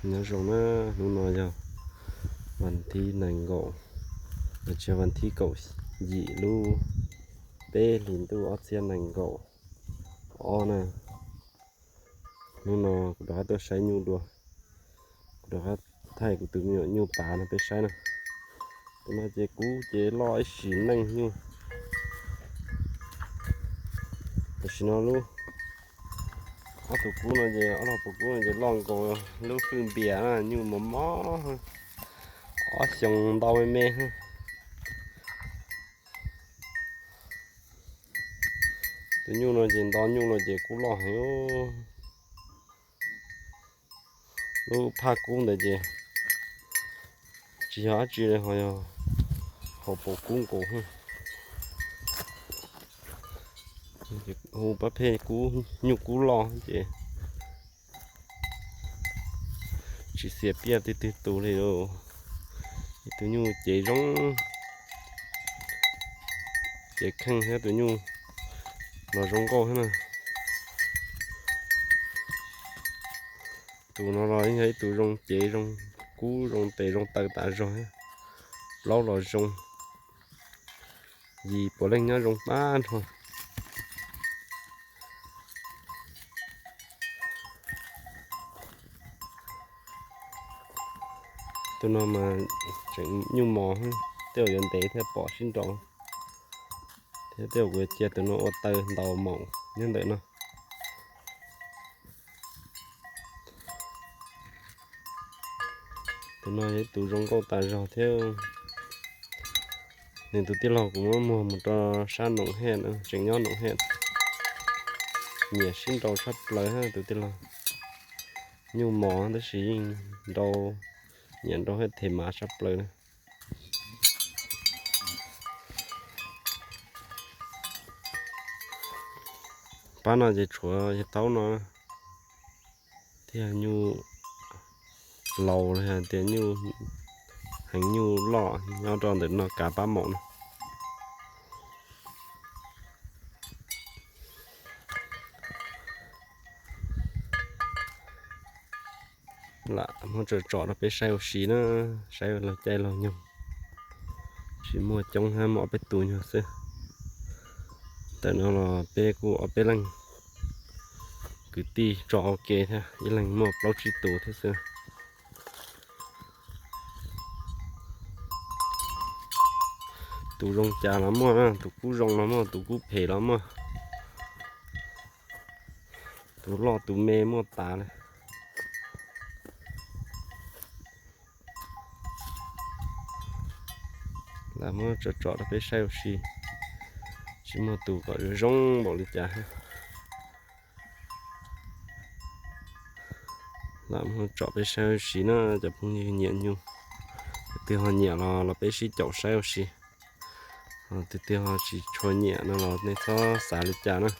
Nyob zoo na, hnub no yog vas thib nees nkaum, los tsis yog vas thib kaum yim lub peb hlis ntuj ob txhiab nees nkaum ob na. Hnub no kuv rov qab tuaj saib nyuj dua, kuv rov qab thaij kuv tus me nyuam nyuj pav no peb saib na. Tus no ces kub ces loj ib sim neej nyuj. Tam sim no lub, ob tug kub no ces ob lub puas kub no ces loj nkaus lub fwj npias na, nyuj mos mos, ob xyoos ntau me me. Tus nyuj no ces nto nyuj no ces kub loj heev. Lub phaj kub ntawd ces tsis yog dab tsi li, ho yog hauv paus kub nkaus. Hu pab pheej kub, nyuj kub loj ces tsis xiam piaj twg twg tus li. Ib tug nyuj cev zoo, cev kheej thiab tus nyuj los zoo nkauj thiab na. Tus no los yog ib tug zoo cev zoo kub zoo tes zoo taw tas zog, plaub los zoo, yim puav leej nyob zoo tag nrho. Tus no mas tseem nyuj mos, tej zaum yuav ntev thiaj pom sib nraus, thiab tej zaum kuv cia tus no ua taw ntaus maum nyob ntawm no. Tus no yog ib tus zoo nkauj tas zog thiab. Nws tus tij laug kuv muab muag mus rau sab Noom Hej, tseem nyob Noom Hej. Nyiam sib nraus tshaj plaws tus tij laug. Nyuj mos tab sis yeej nrau, nyiam nrau haj them mav tshaj plaws na. Pab no ces tshuav yawg taub no thiab nyuj laus los yog tias nyuj heev nyuj loj nyob rau ntawm no kav pab maum no. Lam muab tsom tsom rau peb saib ua si na, saib laug caij laug nyoog. Tsis muaj coob, muaj ob peb tus nyuag xwb. Ntawm no los peb kuj ob peb leeg kwv tij tso ua ke thiab, ib leeg muaj plaub tsib tus thiab xwb. Tus zoo cas los muaj, tus kub zoo los muaj, tus kub phem los muaj, tus loj tus me muaj tas li. Lam muab tsom tsom rau peb saib ua si, tsis muaj tus kom zoo npaum li cas. Lam muab tsom peb saib ua si na cov phooj ywg nyiam nyuj. Tus twg ho nyiam los los peb sib caum saib ua si. Tus twg ho tsis tshua nyiam no los nej txhob xav li cas na.